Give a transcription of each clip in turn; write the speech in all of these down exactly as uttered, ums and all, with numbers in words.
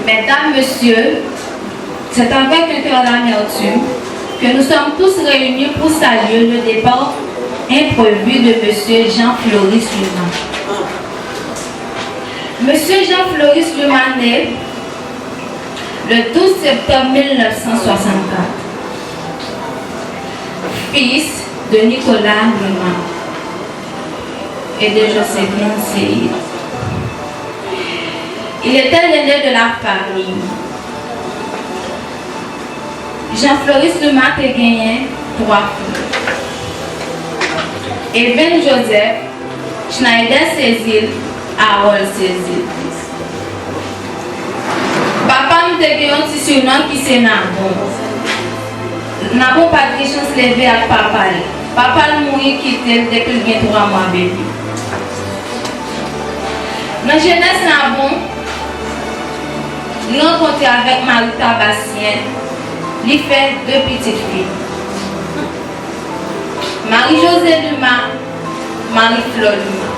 Mesdames, Messieurs, c'est avec un cœur d'amertume que nous sommes tous réunis pour saluer le départ imprévu de Monsieur Jean Floris Luma. Monsieur Jean Floris Luma naît le douze septembre mille neuf cent soixante-quatre, fils de Nicolas Luma et de Joséphine Séïd. Il était l'aîné de la famille. Jean Floris Luma te genyen twa frè: Even Joseph, Schneider Cézil, Harold Cézil. Papa m te gen yon ti sinon ki se Nabon. Nabon pa t gen chans leve ak papa l. Papa l mouri kite l depi l gen twa mwa bebi. Nan jenès Nabon, li rankontre avèk Marita Bastien, li fè de pitit fi. Marie José Luma, Marie Flore Luma.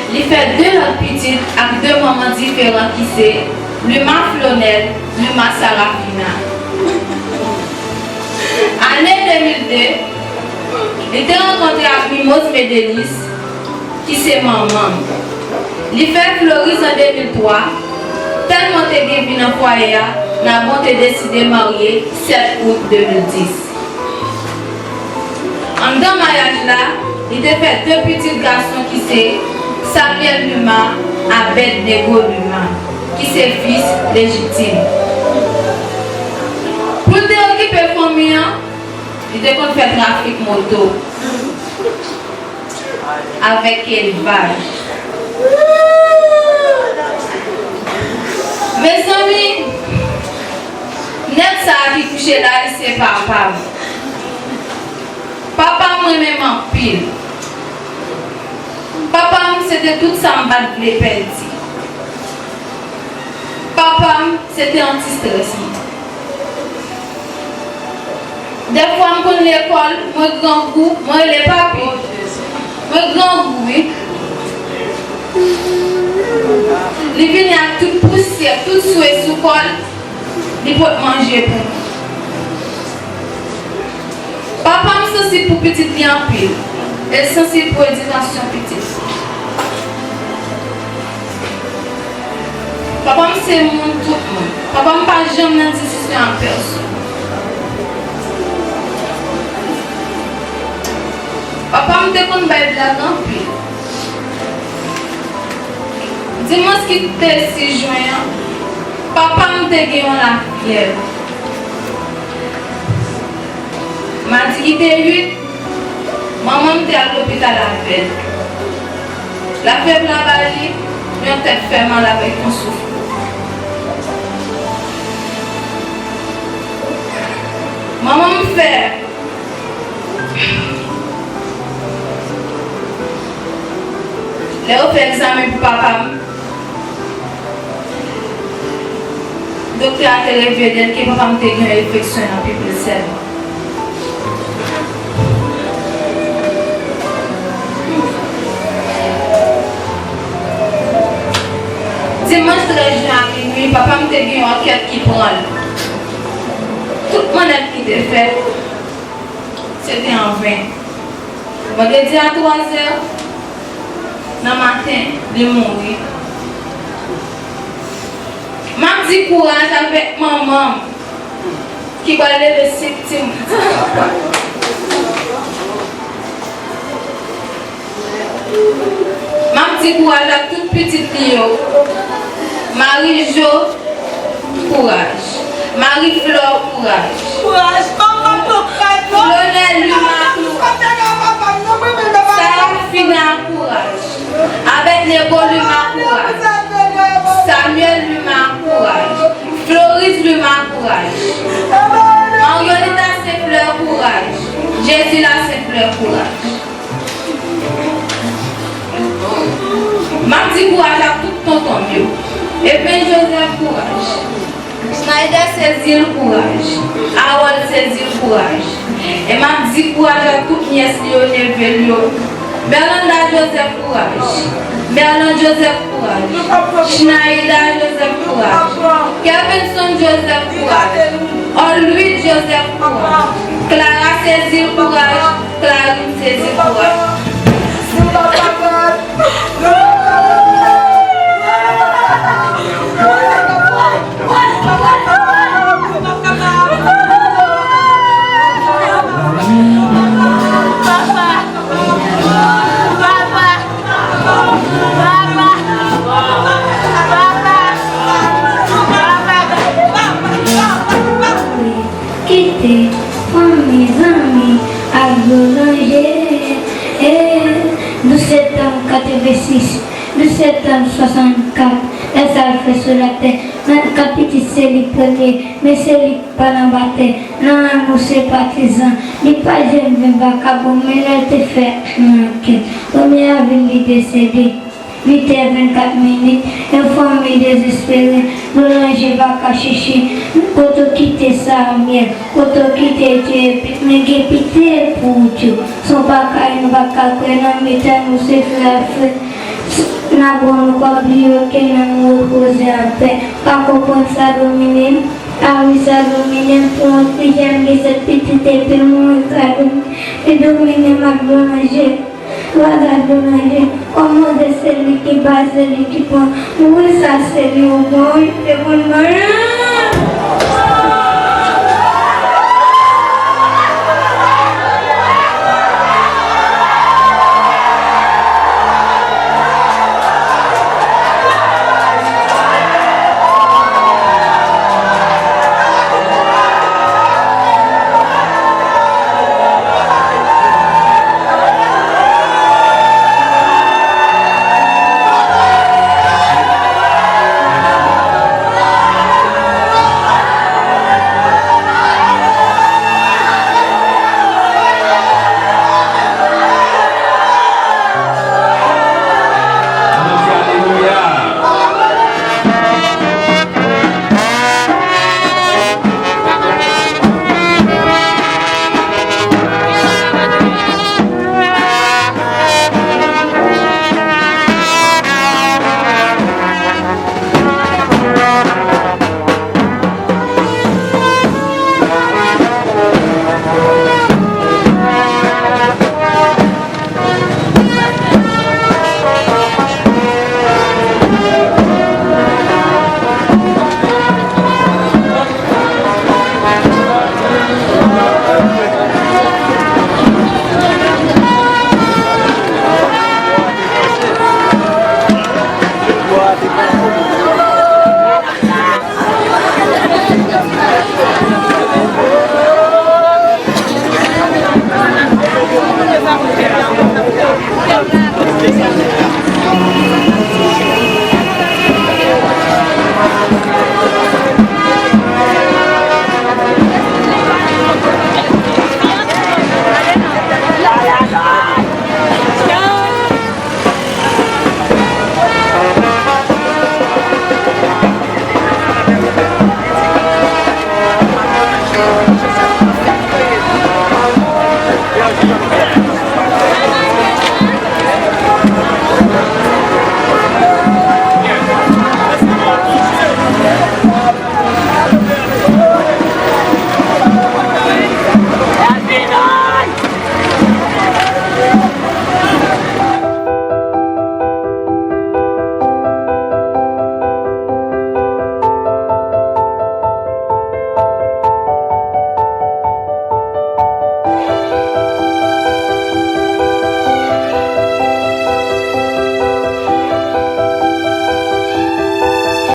Li fè de lòt pitit ak de manman diferan ki se Luma Flonel, Luma Sarafina. Ane de mil de, li te rankontre ak Mimoz Medelis, ki se manman m. Li fè Floris an de mil twa, tèlman te gen vi nan fwaye a, Nabon te deside marye sèt out de mil dis. Anndan maryaj la, li te fè de pitit gason ki se Samuel Luma, Abednego Luma, ki se fis lejitim. Pou l te okipe fanmi an, li te konn fè trafik moto avèk elvaj. Mezanmi, nèg sa a ki kouche la, li se papa m. Papa m renmen m anpil. Papa m se te tout sa m pa t vle pèdi. Papa m se te antistrès mwen. Dèfwa m konn lekòl, mwen grangou, mwen rele papi. Mwen grangou, wi. Li vini ak tout pousyè, tout swe sou kò l, li pot manje pou mwen. Papa m sansib pou pitit li anpil. E l sansib pou edikasyon pitit li. Papa m se moun tout moun. Papa m pa janm nan diskisyon ak pèsonn. Papa m te konn bay blag anpil. Dimanch ki te sis jen an, papa m te gen yon lafyèv. Madi ki te uit, manman m te al lopital avè l. Lafyèv la ba li yon tèt fè mal avèk yon souflou. Manman m fè Lè yo fè egzamen pou papa m, doktè a te revele l ke papa m te gen yon enfeksyon nan pipil sèlman. Dimanch trèz jen a minui, papa m te gen yon ankèt ki pran l. Tout mannèv ki te fèt, se te an ven. Vandredi a twa zè nan maten, li mouri. M ap di kouraj avèk manman m ki pral leve senk timoun. M ap di kouraj ak tout pitit li yo. Marie Jo, kouraj. Marie Flore, kouraj. Kouraj, manman m, kouraj, non. Flonel Luma, kouraj. Sarafina, kouraj. Abednego Luma, kouraj. Samuel Luma, kouraj. Floris Luma, kouraj. Mariolita Saint Fleur, kouraj. Jesila Saint Fleur, kouraj. M ap di kouraj ak tout tonton m yo. Epen Joseph, kouraj. Schneider Cézil, kouraj. Harold Cézil, kouraj. E m ap di kouraj ak tout nyès li yo, neve l yo. Berlanda Joseph, kouraj. Berland Joseph, kouraj. Schnaida Joseph, kouraj. Kervinson Joseph, kouraj. Orluid Joseph, kouraj. Clara Cézil, kouraj. Clarine Cézil, kouraj. Kite fanmi, zanmi ak boulanje. Douz septanm katrevensis, douz septanm swasannkat, lè sa l fè sou latè, nan ka pitit se li premye, men se li pa nan batè, nan lanmou se patizan. Li pa janm vin vakabon, men lè l te fè yon ankèt, premye avril li desede. Uit è vennkat minit, yon fanmi dezespere, boulanje pa ka chèche. Kote w kite sa a, myèl? Kote w kite tye pit? Men gen pitye pou ou, tyo. Son pa kay, nou pa ka kwè, nan mitan nou se frè a frè. N ap bon, nou pa bliye okenn nan nou repoze anpè. Pa konprann sa domine m. A wi, sa domine m, pou yon ti jèn gen sèt pitit epi l mouri, sa domine m. Li domine m ak boulanje. Bagay boulanje, kòman se li ki ba, se li ki pran? Wi, sa se li ou pran, wi, se pou l manje.